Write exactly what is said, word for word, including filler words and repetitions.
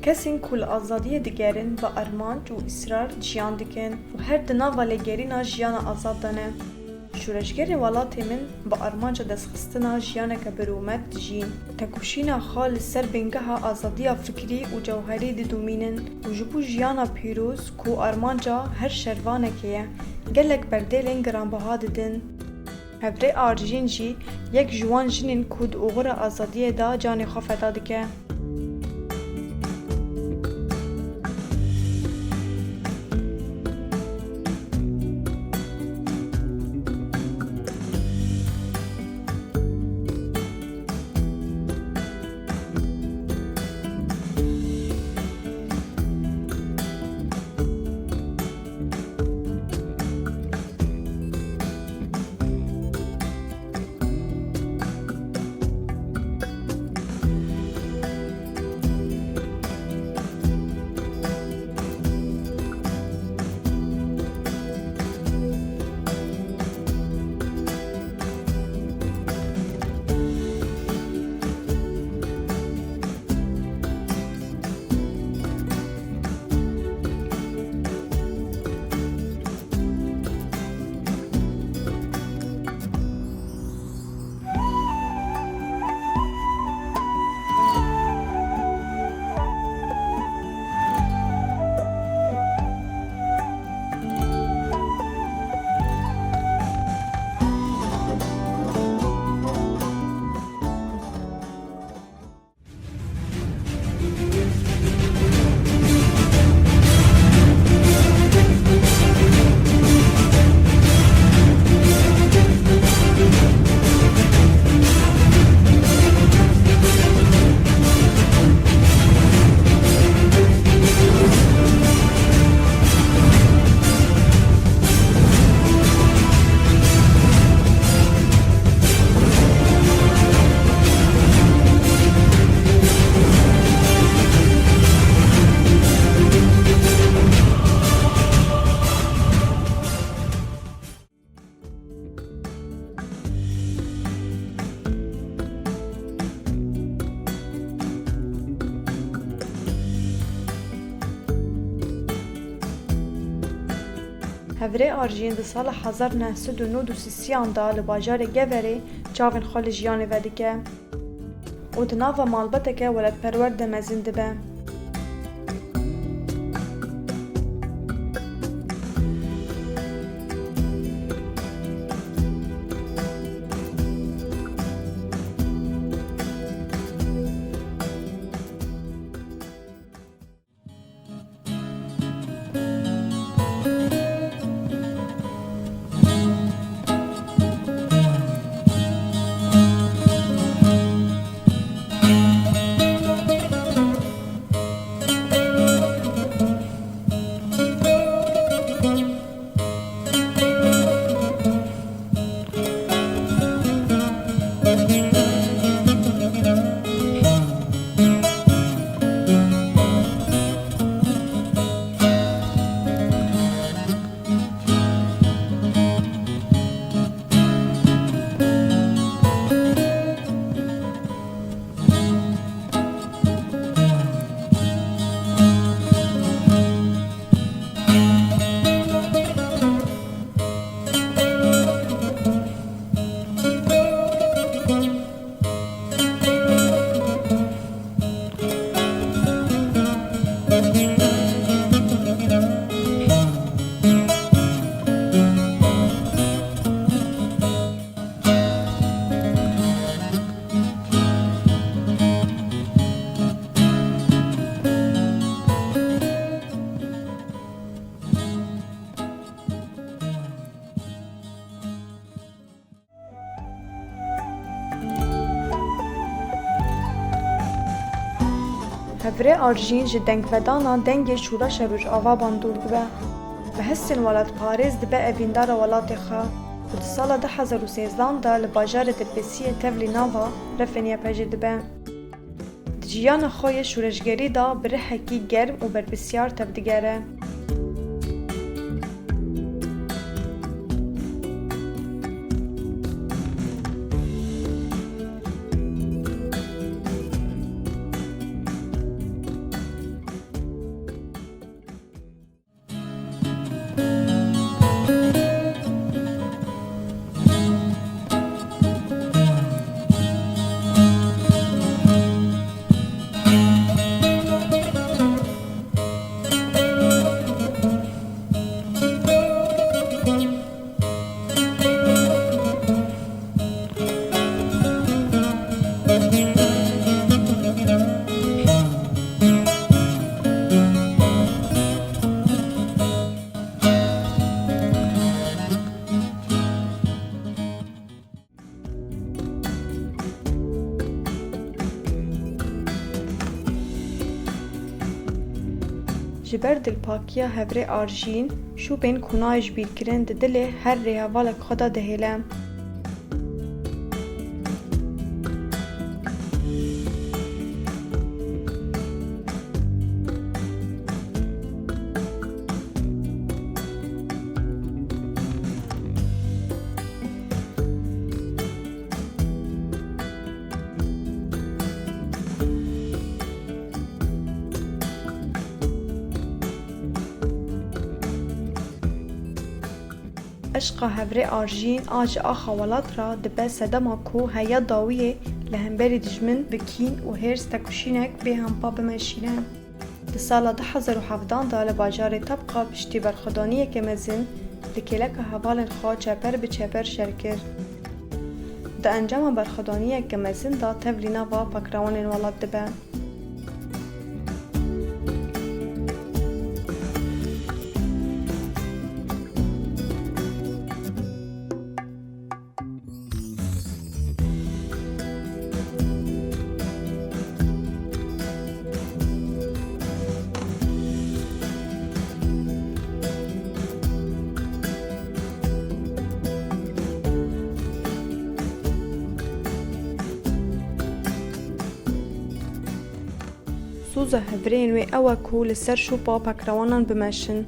Kesên ku li azadiyê digerin bi armanc û îsrar jiyan dikin û her di nava lêgerîna jiyana azad de ne. Şoreşgerên welatê min bi armanca destxistina jiyaneke birûmet dijîn. Tekoşîna xwe li ser bingeha azadiya fikrî û cewherî didomînin û ji bo jiyana pîroz ku armanca her şervanekê ye, gelek berdêlên giranbiha didin. Hevrê Arjîn jî yek ji wan jinên ku di oxira azadiyê de canê xwe feda dike. Hevrê Arjîn di sala hezar neh sed û nod û sisiyan de li bajarê Geverê çavên xwe li jiyanê vedike û di nava malbateke welatperwer de mezin dibe. Hevrê Arjîn ji dengvedana dengê şoreşa Rojava bandor dibe. Bi hestên welatparêz dibe evîndara welatê xwe û di sala du hezar û sêzdehan de li bajarê Dirbêsiyê tevlî nava Refênî YPJ'ê dibe. Di jiyana xwe yê şoreşgerî de bi rihekî germ û berpirsiyar tevdigere. Ji ber dilpakiya hevrê Arjîn, şûbên ku nayê ji bîr kirin di dilê her rêhevalek xwe de dihêle. Eşqa hevrê Arjîn a ji axa welat re dibe sedema ku heya dawiyê li hemberî dijmin bi kîn û hêrs tekuşînek bê hempa bimeşîne. Di sala du hezar û hevdan de li bajarê Tebqa piştî berxwedaniyeke mezin li kêleka hevalên xwe çeper bi çeper şer kir. Di encama berxwedaniyeke mezin de tevlî nava pakrewanên welat dibe. Soza hevrêyên wê ew e ku li ser şopa pakrewanan bimeşin.